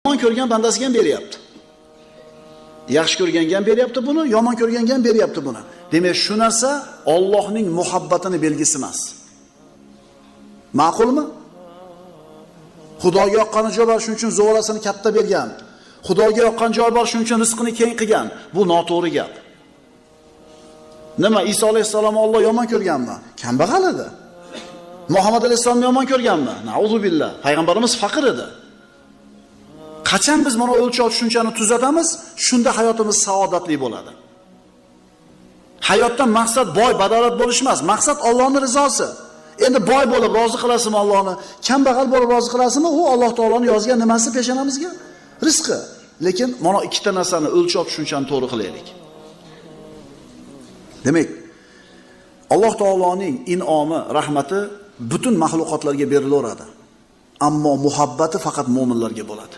Yomon ko'rgan bandasiga ham beryapti. Yaxshi ko'rganga ham beryapti buni, yomon ko'rganga ham beryapti buni. Demak, shu narsa Allohning muhabbatini belgisi emas. Ma'qulmi? Xudoga yoqqan joy bor, shuning uchun zo'rasini katta bergan. Xudoga yoqqan joy bor, shuning uchun rizqini keng qilgan. Bu noto'g'ri gap. Nima, Iso alayhissalom Alloh yomon ko'rganmi? Kambag'al edi. Muhammad alayhissalomni yomon ko'rganmi? Na'udzubillah. Payg'ambarimiz faqir edi. Qachon biz mana o'lchov tushunchani tuzatamiz, shunda hayotimiz saodatli bo'ladi. Hayotdan maqsad boy, badavlat bo'lish emas, maqsad Allohning rizosi. Endi boy bo'lib rozi qilasizmi Allohni, kambag'al bo'lib rozi qilasizmi? U Alloh taoloning yozgan nimasi peshonamizga? Rizqi. Lekin mana ikkita narsani o'lchov tushunchani to'g'ri qilaylik. Demak, Alloh taoloning in'omi, rahmati butun maxluqotlarga berilaveradi. Ammo muhabbati faqat mo'minlarga bo'ladi.